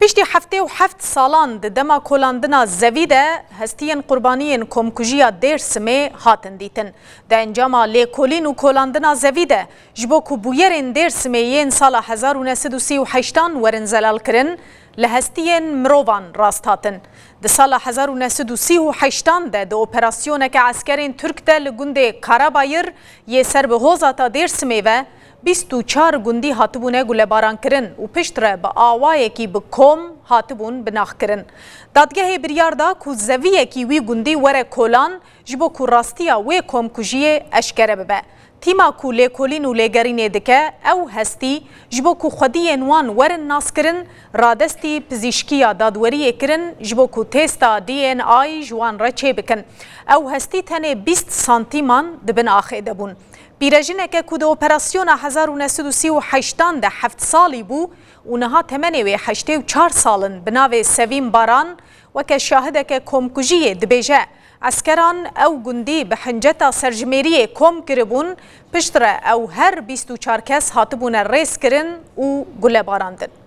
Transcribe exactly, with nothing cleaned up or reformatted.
Piştî heftê û heft salan di dema kolandina zevî de hestiyên qurbaniyên komkujiya Dêrsimê hatin dîtin. Di encama lêkolîn û kolandina zevî de ji bo ku bûyerên Dêrsimê yên sala hezar û neh sed û sî û heştan werin zelalkirin, li hestiyên mirovan rast hatin. Di sala hezar û neh sed û sî û heştan de di operasyoneke eskerên Tirk de li gundê Karabayir yê ser bi hozata Dêrsimê ve bîst û çar gundî hatibûne gulebarankirin û piştre bi awayekî bi kom hatibûn binaxkirin. Dadgehê biryar da ku zeviyekî wî gundî were kolan ji bo ku rastiya wê komkujiyê eşkere bibe. Tîma ku lêkolîn û lêgerînê dike, ew hestî ji bo ku xwediyên wan werin naskirin, radestî pizîşkiya dadweriyê kirin ji bo ku têsta D N A ji wan re çêbikin. Ew hestî tenê bîst santîman di bin axê de bûn. Pîrejineke ku di operasyona hezar û neh sed û sî û heştan de heft salî bû û niha temenê wê heştê û çar sal in, bi navê Sevîm Baran, weke şahideke komkujiyê dibêje, eskeran ew gundî bi hinceta serjimêriyê kom kiribûn, piştre ew her bîst û çar kes hatibûne rêzkirin û gulebarandin.